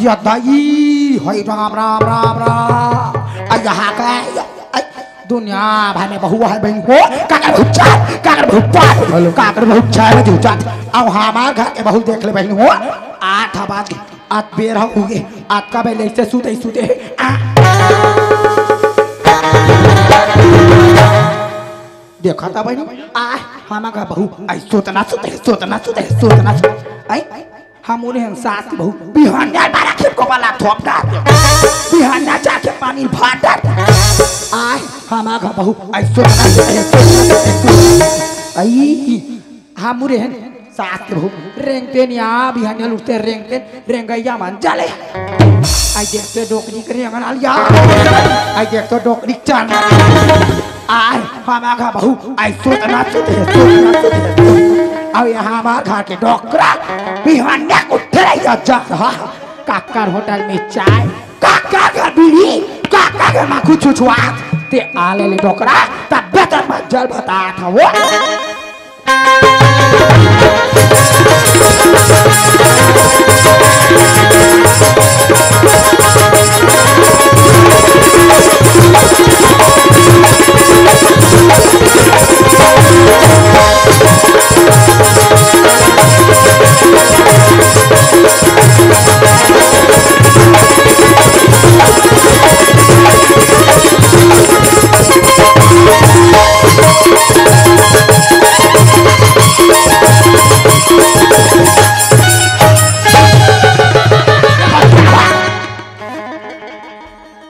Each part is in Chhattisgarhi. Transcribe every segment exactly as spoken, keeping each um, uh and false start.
या दाई, हई राम, राम, राम, राम। आ, यहाँ का, आ, दुनिया भर में बहू है बहन हो, काकर भुच्चा, काकर भुच्चा, हेलो। काकर भुच्चा है, भुच्चा। अब हमार घर के बहू देख ले बहन हो, आठ बाज के, आठ बेर हो गए, आठ का बेले से सुते, सुते। आ। देखा था बहन, आ, हमार घर बहू, आई सोतना सुते, सोतना सुते, सोतना सुते। आई, हम उन्हें सास की बहू, बिहान्या बारा खेत को वाला थोप डार दे। बिहान्या जाके पानी भार डार दे। आय, हमार घर बहू, आई सोतना, आई सोतना, आई, हम उन्हें सास की बहू, रेंगते नहीं आ, बिहान्या लुटते रेंगते, रेंगैया मन जाले। आई देखते डोकरी के रेंगन आलिया। आई देखते डोकरी के चाल। आय, हमार घर बहू, आई सोतना सुते, सोतना सुते। अब यहाँ हमार घर के डोकरा, बिहान्या उठे रही जा रहा। काकर होटल में चाय, काकर घर बीड़ी, काकर घर माखू छुछुआत। ते आले ले डोकरा, तब बेहतर मत जल बतात हवो।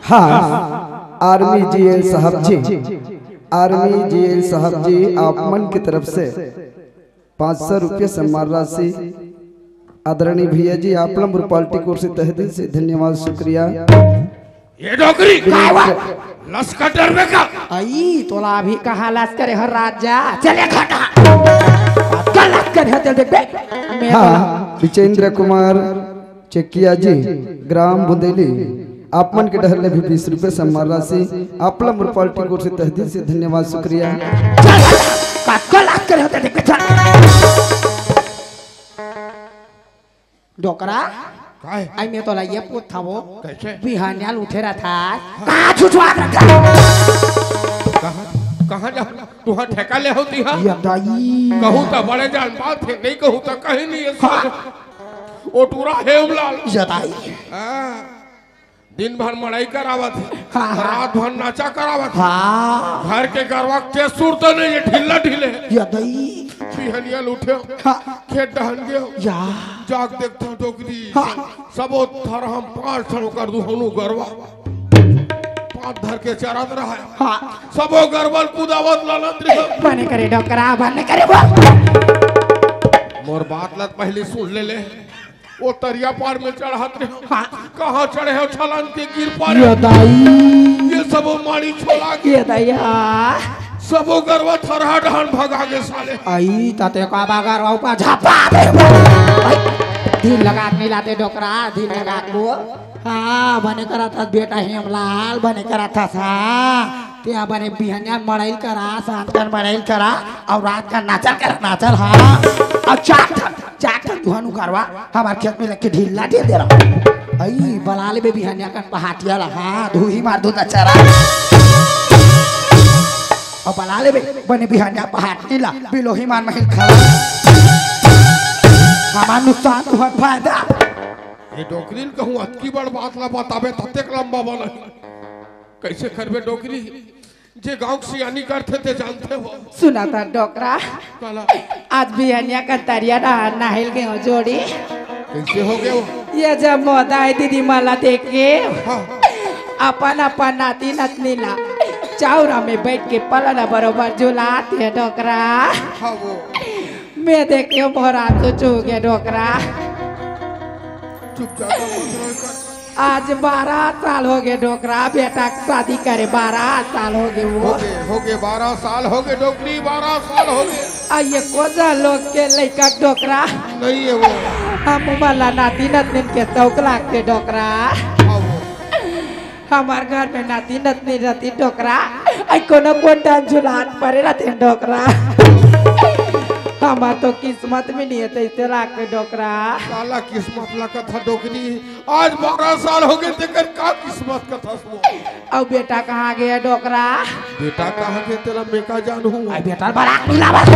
हाँ, आर्मी जीएल साहब जी, आर्मी जीएल साहब जी, आप मन की तरफ से पाँच सौ रुपये सम्मान राशि। आदरणीय भैया जी, आप लंबर पार्टी की ओर से तहे दिल से धन्यवाद, शुक्रिया। ये डोकरी, काय हुआ? लश्कर डरबे का? आई, तोला अभी कहा लश्कर हर राजा। चले घटा। कल लश्कर है, चल देख बे। मैं हाँ, तो विजेंद्र कुमार चेकिया जी, ग्राम बुंदेली, आप मन के डहर ले भी बीस रुपये सम्मान राशि। आप लंबर पार्टी की ओर से तहे दिल से धन्यवाद, शुक्रिया। चल, का, कल लश्कर है, चल देख बे, चल। डोकरा, काय? आई मैं तोला ये पूछत हवो। कैसे? बिहान्या ल उठे रहा था। हाँ। कहाँ छुछुआत रहा था? कहाँ, कहाँ जा? तुहाँ ठेका ले होती हा? ये दाई। कहूँ तो बड़े जान बात है, नहीं कहूँ तो कहीं नहीं है। हाँ। ओ टूरा हेमलाल। ये दाई। हाँ। दिन भर मड़ई करावत हे, हाँ, हाँ। रात भर नाचा करावत हे। हाँ। घर के गरवा के सुरता नहीं है, ढीला ढीले। या दई। बिहनिया ल उठे, हाँ। खेत डहन गयो। या। जाग देखता डोकरी। हाँ। सबो थरहम पाँच ठन ओकर दुहनु गरवा। पाँच धर के चरत रहा। हाँ। सबो गरवा ल कुदावत लानत रहे। बने करे डोकरा, बने करे बोल। मोर बात ल त पहली सुन ले ले। ओ तरिया पार में चढ़त रहे। हाँ। कहाँ चढ़े हो, छलांग के गिर पड़े। ये दाई। ये सब माड़ी छोला के। ये दैया। सबो गरवा थरहा डहन भगा गे साले। आई, ताते का बागर ऊपर झापा दे। आई, ढील लगा के नहीं लाते डोकरा, ढील लगा के बोल। हाँ, बने करा था बेटा हेमलाल, बने करा था सा। ते बने बिहनिया मड़ाइल करा, सांझ कन मड़ाइल करा, अउ रात कन नाचल करा, नाचल, हाँ। अउ चार ठन, चार ठन दुहानू गरवा, हमार खेत में लग के ढीला ढील दे रहा। अई, बला ले बे बिहनिया कन पहाटिया ला, हाँ, धूही मार दू नचरा। अउ बला ले बे, बने बिहनिया पहाटी ला, बिलोही मार महिल खड़ा। हमार नुकसान, तुहर फायदा। ये डोकरी ल कहूँ अतकी बड़ बात ला बताबे, ततेक लंबा बनही। कैसे करबे डोकरी? जे गाँव के सियानी करथे, ते जानथे हो। सुना था डोकरा। काला? आज बिहनिया कन तरिया डहर नहाइल गे हो जोड़ी। कैसे हो गए हो? ये जब मोदाई दीदी मन ला देखे, हाँ। अपन अपन नाती नतनी ला चौरा में बैठ के पलना बरोबर झुलात हे डोकरा। हाँ वो। मैं देख के मोर आंसू चूहू गे डोकरा। चुपचाप मत रोए कर। आज बारह साल हो गे डोकरा, बेटा के शादी करे बारह साल हो गे वो। हो गे, हो गे, बारह साल हो गे डोकरी, बारह साल हो गे। आ ये कोजा लोग के लइका डोकरा। नहीं है वो। हम मन ला नाती नतनीन के शौक लागथे डोकरा। हाँ वो। हमार घर में नाती नतनी रहती डोकरा, आई कोनो कोन डांस झुलात परे रहते डोकरा। हमर तो किस्मत में नहीं है, तैसे लाग के डोकरा। काला किस्मत ला कथा डोकरी, आज बारह साल हो गए, तेकर का किस्मत कथा सुनो? अउ बेटा कहाँ गया डोकरा? बेटा कहाँ गया, तेला मैं का जानहूँ? अउ बेटा बरात मिला बस।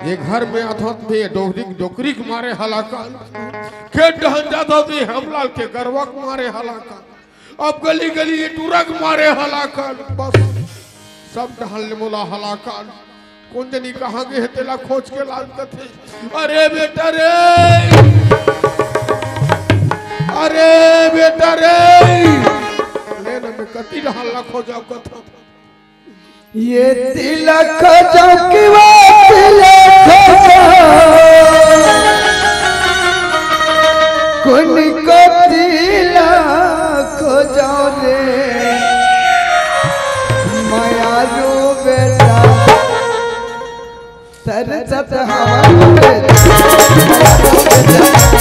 ये घर में आथत में डोकरी, डोकरी के मारे हलाकान, खेत डहन जाथत में हमलाल के गरवा के मारे हलाकान, अब गली गली ये टूरा के मारे हलाकान, बस सब डहन ले मोला हलाकान। कोन जनी कहाँ गए हे, तेला खोज के लान कथे। अरे बेटा रे, अरे बेटा रे, ले न मैं कति डहन ला खोजाव कथा। ये तिलक चौकी वो तिलक चौक। कुन को तिलक चौक रे, मयारू बेटा। सरसत हवन रे,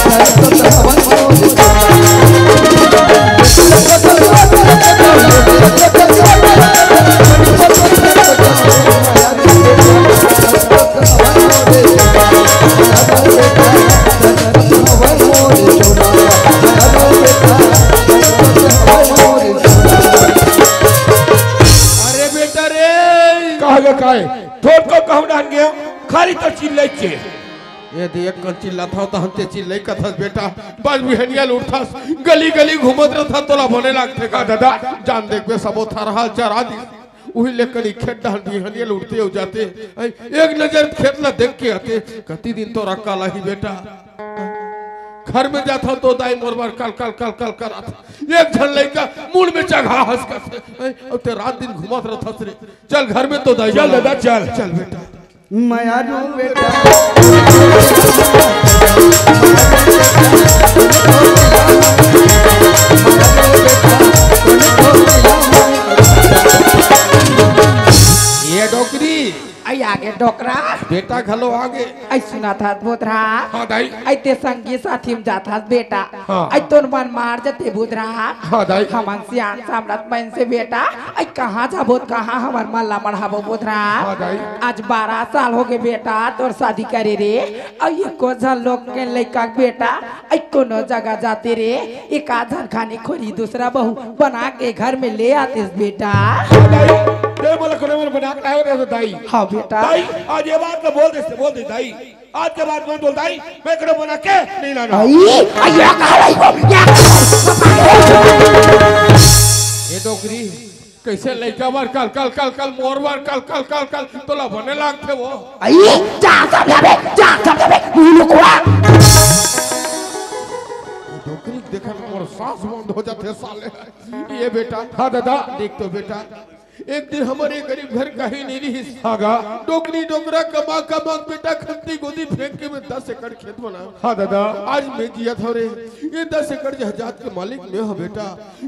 सरसत हवन रे। अरे बेटा रे, कहाँ गया, काय? थोड़ को कहूँ डाल गया, खाली तो चिल्लाई चे। ये दे एक कन चिल्लाथव, तहन ते चिल्लाई कथस बेटा, बस बिहनिया ले उठथस, गली गली घूमत रहथस, तोला बने लागथे का? दादा। जान देखबे सबो थरहा चरा दिस, उही ले कनी खेत डहन बिहनिया ले उठते हो जाते, ऐ, एक नजर खेत ला देख के आते, कति दिन तोर अकल आही बेटा। घर में जाथव तो दाई मोर बर कल कल कल कल करत, एक झन लइका मुड़ में चघा हस कथे, ऐ, अउ ते रात दिन घूमत रहथस रे, चल घर में तो दाई चल वाला। दादा, चल। चल बेटा। मयारू बेटा। ये डोकरी। आई आगे डोकरा। बेटा घलो आगे। आई सुनाथस बोधरा। हाँ दाई। आई ते संगी साथी में जाथस बेटा। हाँ। आई तोर मन मार जथे बोधरा। हाँ दाई। हमन सियान सामरथ मन से बेटा। आई कहाँ जाबो, कहाँ हमर मन ला मढ़ाबो बोधरा। हाँ दाई। आज बारह साल हो गए बेटा तोर शादी करे रे। अउ एको झन लोग के लइका बेटा, अइ कोनो जगह जाते रे, एक आध झन खानी खोरी दूसरा बहू बना के घर में ले आतेस बेटा। हाँ दाई, ते मोला कोनो मन बना के लाए रहे दाई। हाँ बेटा। दाई, आज ये बात तो बोल दे, बोल दे दाई। आज के बाद मत बोल दाई, मैं कोनो बना के नहीं लाना। आई, आई, या कहा रही हो, या कहा रही हो? ये डोकरी, कैसे लइका बर कल, कल, कल, कल, मोर बर कल, कल, कल, कल, तोला बने लागथे वो। आई, जा सब जाबे, जा सब जाबे, मुंह लुकवा। ये डोकरी के देखा ना, मोर सांस बंद हो जाथे साले। ये बेटा, हाँ दादा। देख तो बेटा, एक दिन हमर एक गरीब घर का ही नहीं रहिस। हाँ गा। डोकरी डोकरा कमा कमा के बेटा खंती गोदी फेंक के मैं दस एकड़ खेत बनाया। हाँ दादा। आज मैं जियत हव रे, ये दस एकड़ जायदाद के मालिक मैं हव बेटा।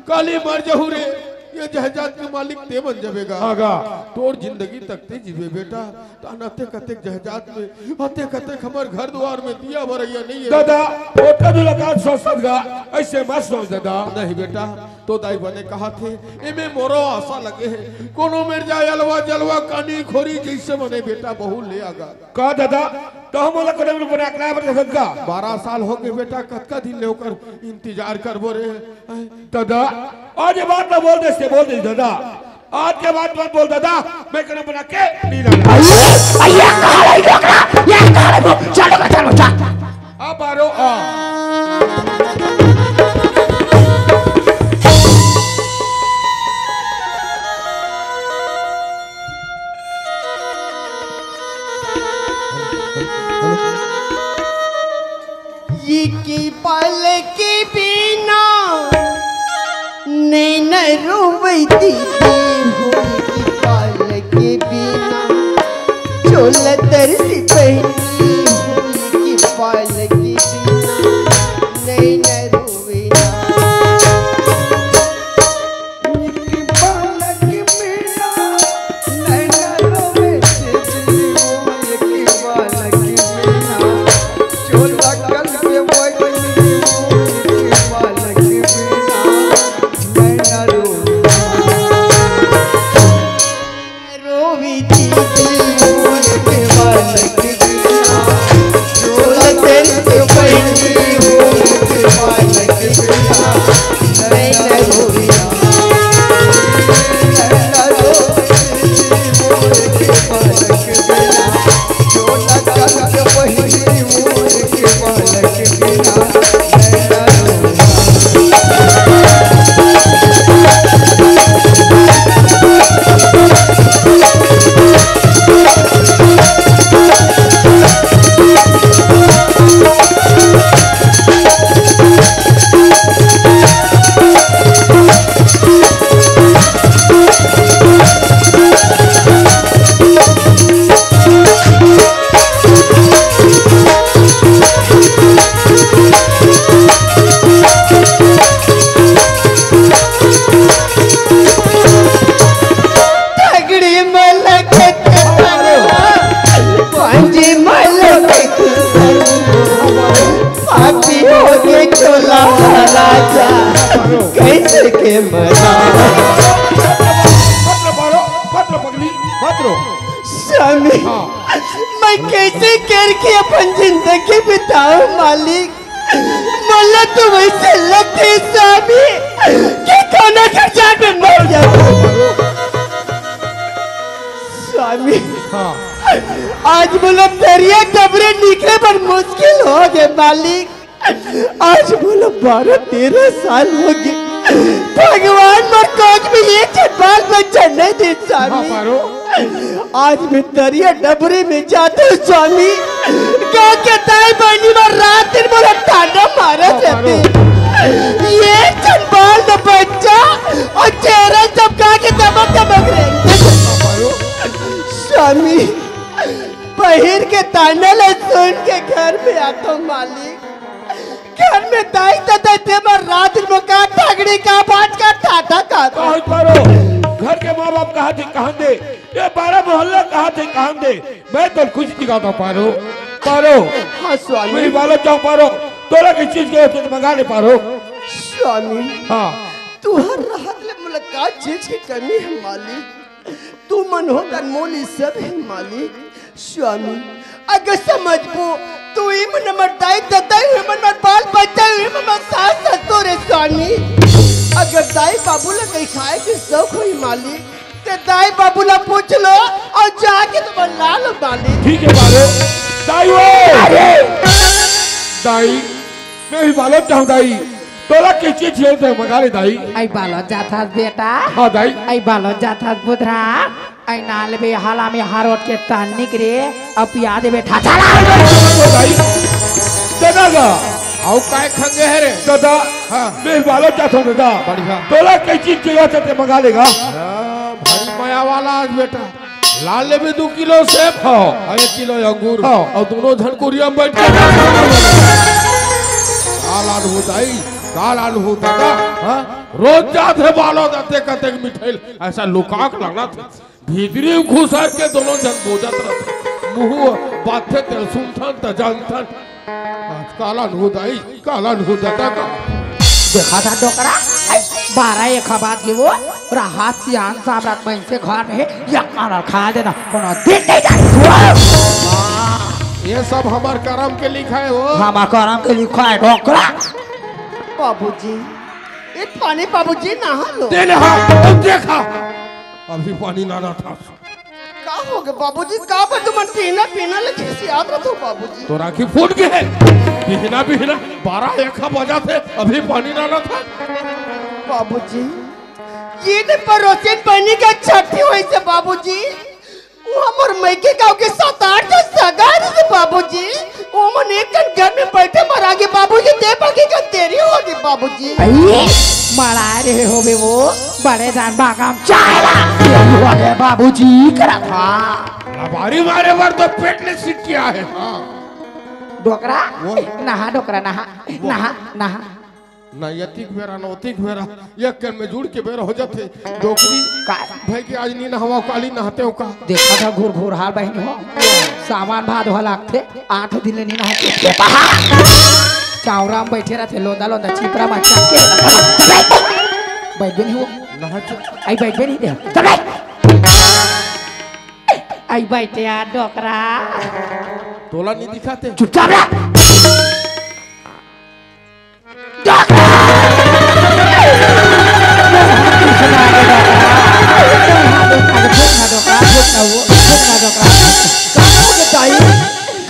काली मर जहू रे, ये जायदाद के मालिक ते बन जाबे गा। हाँ गा। तोर जिंदगी तक ते जीबे बेटा। तान अतेक अतेक जायदाद में, अतेक अतेक हमर घर दुआर में दिया बरइया नहीं है। दादा, ओटा दुलाकात सोचत गा, ऐसे मत सोच दादा। नहीं बेटा, तो दाई बने कहा थे, एमे मोरो आशा लगे है। कोनो मेर जाय अलवा जलवा कानी खोरी जैसे बने बेटा बहू ले आगा। का दादा, तो हम ओला कोनो मेर बना के लाए बर देखत का? बारह साल हो गए बेटा, कतका दिन ले ओकर इंतजार करबो रे। दादा, आज ये बात ना बोल दे, से बोल दे दादा। आज के बाद मत बोल दादा, मैं कोनो बना के नहीं रहना। अइया, अइया, कहाँ रही डोकरा? ये कहाँ रही? चलो, चलो, चलो। अब आ रो, आ। ये के बाल के बिना नैन रोवै दीदी हो, ये के बाल के बिना चोला तरसी बहिनी हो, ये के बाल के बिना नैन रोवै ना। स्वामी, हाँ। मैं कैसे करके अपन जिंदगी बिताऊं मालिक? मोला तो वैसे लगथे स्वामी कि कोनो के जान में मर जाऊं। स्वामी, हाँ। आज मोला तरिया डबरी निकले बर मुश्किल हो गे मालिक। आज मोला बारह तेरह साल हो गे, भगवान मोर कोख में एक झन बाल बच्चा नहीं दे हाँ, स्वामी। पारो। आज मैं तरिया डबरी में जाते स्वामी, गाँव के दाई बहिनी मन रात दिन मोला ताना मारत हाँ, पारो। रहते। एक झन बाल न बच्चा अउ चेहरा सब का के दबक दबक रहे। हाँ, पारो। स्वामी, बहिर के ताना ला सुन के घर में आथों मालिक। घर में दाई ददा ते बर रात दिन मोका ठगड़ी का बाज का ठाठा का। कहाँ पारो? घर के माँ बाप कहाँ थे, कहाँ थे? ये बारह मोहल्ला कहाँ थे, कहाँ थे? मैं तो कुछ नहीं कहता पारो। पारो। हाँ स्वामी। मेरी बालक जाओ पारो। तोला किस चीज के होते तो मंगा ले पारो। स्वामी। हाँ। तुहर रहत ले मोला का चीज की कमी है मालिक? तुमन हो त मोर सब हे मालिक। स्वामी, अगर समझबो, त इही मन हमर दाई ददा, इही मन हमर बाल बच्चा, इही मन हमर सास ससुर हे स्वामी। अगर दाई बाबू ला कहीं खाए के शौक होही मालिक, त दाई बाबू ला पूछ लो अउ जाके तुमन ला लो मालिक। ठीक है पारो। दाई वो। अरे! दाई, मैं भी बालक जाऊं दाई। तोला किस चीज चाहिए होते मंगा ले दाई। आई बालक जात हस बेटा। हाँ दाई। आई बालक जात हस बुधरा। आई नाल बे हाला में हारोट के तानिक रे। अब पिया दे बेटा चला। तो दाई। दादा गा। आओ काय खंगे है रे? दादा। हाँ। मैं बालक जात हूँ दादा। बढ़िया। तोला किस चीज चाहिए होते मंगा लेगा। हाँ, भारी माया वाला आज बेटा। लाल लेबे दू किलो सेब। हाँ। अउ एक किलो अंगूर। हाँ। अउ दोनों झन कुरिया में बैठ के। काल आन हो दाई, काल आन हो दादा। हाँ? रोज जात हे बालो दाते कते मिठाई। ऐसा लुका के लाना था। भीतरी में घुसर के दोनों झन बोजत रहते। मुँह बात थे ते सुनथन त जानथन। काला नु दाई, काला नु दादा का। देखा था डोकरा, ऐ, बारह एक बात के वो, रहा सियान सामरात में से घर में, या काला खा देना, कोनो दिन नहीं जाए। ये सब हमार करम के लिखा है वो। हमार करम के लिखा है डोकरा। बाबूजी, ये पानी बाबूजी नहा लो। दे नहा, अब देखा। अभी पानी लाना था। का हो गे बाबूजी? का बर तुमन पीना पीना ले खिसियात रथो बाबूजी? तोर आँखी फूट गे हे। बिहना बिहना बारह एक बजा थे, अभी पानी लाना था। बाबूजी, ये दे परोसिन बनी के छठी होइसे बाबूजी। वो हमर मइके गाँव के सात आठ झन सगा रहिसे बाबूजी। ओमन एक कन घर में बइठे मरा गे बाबूजी, ते बगे का देरी हो गे बाबूजी। अरे, मरा रहे होबे वो, बड़े जान बागाम चाला। देरी हो गे बाबूजी, करत हा। लबारी मारे बर तो पेट ले सिट किया है। हाँ। डोकरा, वो। नहा डोकरा, नहा, वो। नहा, नहा। ना यतिक बेरा, ना ओतिक बेरा, एक कन में जुड़ के बेरा हो जाथे। डोकरी, का? भाई के आज नी नहवा, काली नहाते हो का? देखा था घुर घुर हाल बहिन हो। सावन भादो ह लागथे, आठ दिन ले नी नहाते। चावरा में बइठे रहिथे, लोंदा लोंदा चिपरा में चढ़ के। बइठ बे नहीं हो। नहा चल। आई बइठ बे नहीं दे। चल बइठ। आई बइठ यार डोकरा। तोला नी दिखाते? चुपचाप रह।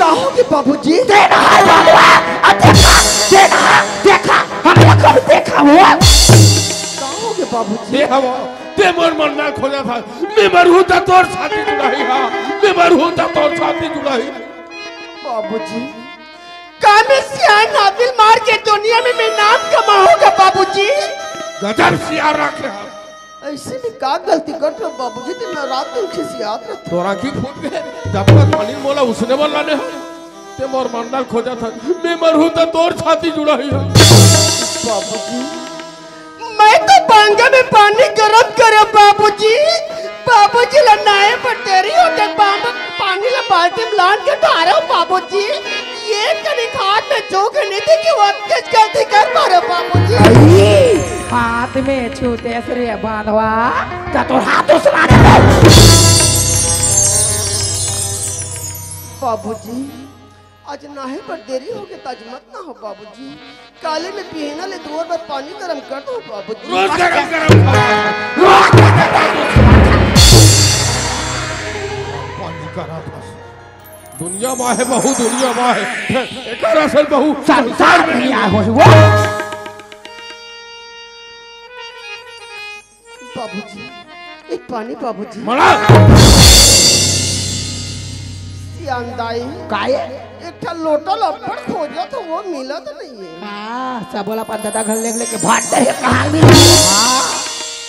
कहोगे बाबूजी? देखा, देखा, देखा, हम लोग को भी देखा हुआ। कहोगे बाबूजी? दे हवा, दे मोर मरना खोजा था। मैं मरहूं त तोर छाती जुड़ाही हा, मैं मरहूं त तोर छाती जुड़ाही। बाबूजी, का मैं सियान नादिल मार के दुनिया में मैं नाम कमाऊंगा बाबूजी? गजब सियान रखे हा। ऐसे में का गलती करत हो बाबूजी? दिन रात तुम खिसियात रहते। तोर आँखी फूट गे, जब तक पानी मोला उसने वाला ने हो, ते मोर मंडल खोजा था, मैं मरहूं त तोर छाती जुड़ाही हो। बाबूजी, मैं तो बांगा में पानी गरम करे बाबूजी। बाबूजी ला नाए पर तेरी होते बांगा पानी ला बाल्टी में लान के ढारे हो बाबूजी। ये कनिक हाथ में छू के नहीं थी कि वो किस गलती कर मारो बाबूजी। आई, हाथ में छूते श्री बांधवा, का तोर हाथ उसना दे। बाबूजी, आज नहाए बर देरी होगे, त आज मत नहाव बाबूजी। काली मैं बिहनिया ले दुआर बर पानी गरम कर दंव बाबूजी। रोज गरम गरम खावा। पानी करा था। दुनिया मा हे बहू, दुनिया मा हे। एकर असन बहू संसार में नहीं आए हो। बाबूजी, एक पानी बाबूजी। मना। सियान दाई, काय? एक ठा लोटा ल अब्बड़ खोजत हंव, वो मिलत नहीं हे। हाँ, सबो ला अपन ददा घर लेग लेके भाग दे हे, कहाँ मिली? हाँ,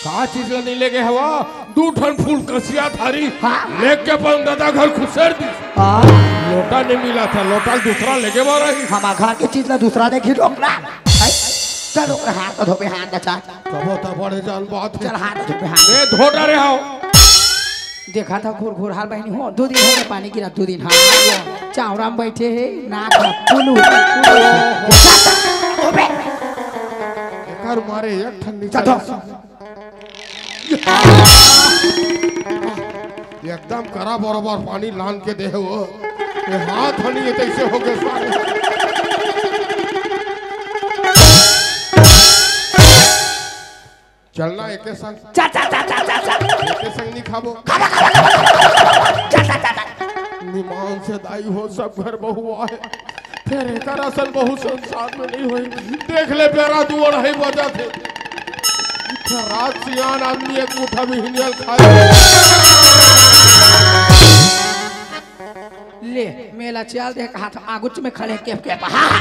का चीज ला नहीं लेगे हवा? दू ठन फूल कसिया थारी हाँ। लेके अपन ददा घर खुसेर दी। हाँ, लोटा नहीं मिला था, लोटा दूसरा लेगे बर रही। हमार घर के चीज ला दूसरा देखी डोकरा। हैं? चल डोकरा, हाथ तो धोबे, हाथ बचा। तबो त बड़े जान बात हे। चल हाथ तो धोबे, हाथ। ए धो डरे हव। देखा था घुर घुर हाल बहिनी हो, दू दिन हो गए पानी गिरा, दू दिन। हाँ, चावड़ा में बैठे हे, नाक में पुलू, पुलू। धोबे। एकर मारे एक ठन नीचे चल धो। एकदम करा बरोबर पानी लान के दे हो। ये हाथ हनी ये तैसे हो गए सारे। चलना एके संग, चा, चा, चा, चा, चा, चा। एके संग नहीं खाबो। चा, चा, चा, चा। निमान से दाई हो, सब घर बहू आहे। फेर एकर असन बहू संसार में नहीं होई। देख ले, बेरा दू अढ़ाई बजा थे। रात सियान आदमी एक मुठा बिहनिया ल खाए। ले, मेला चल दे, हाथ आगुच में खड़े, केप, केप, हाँ।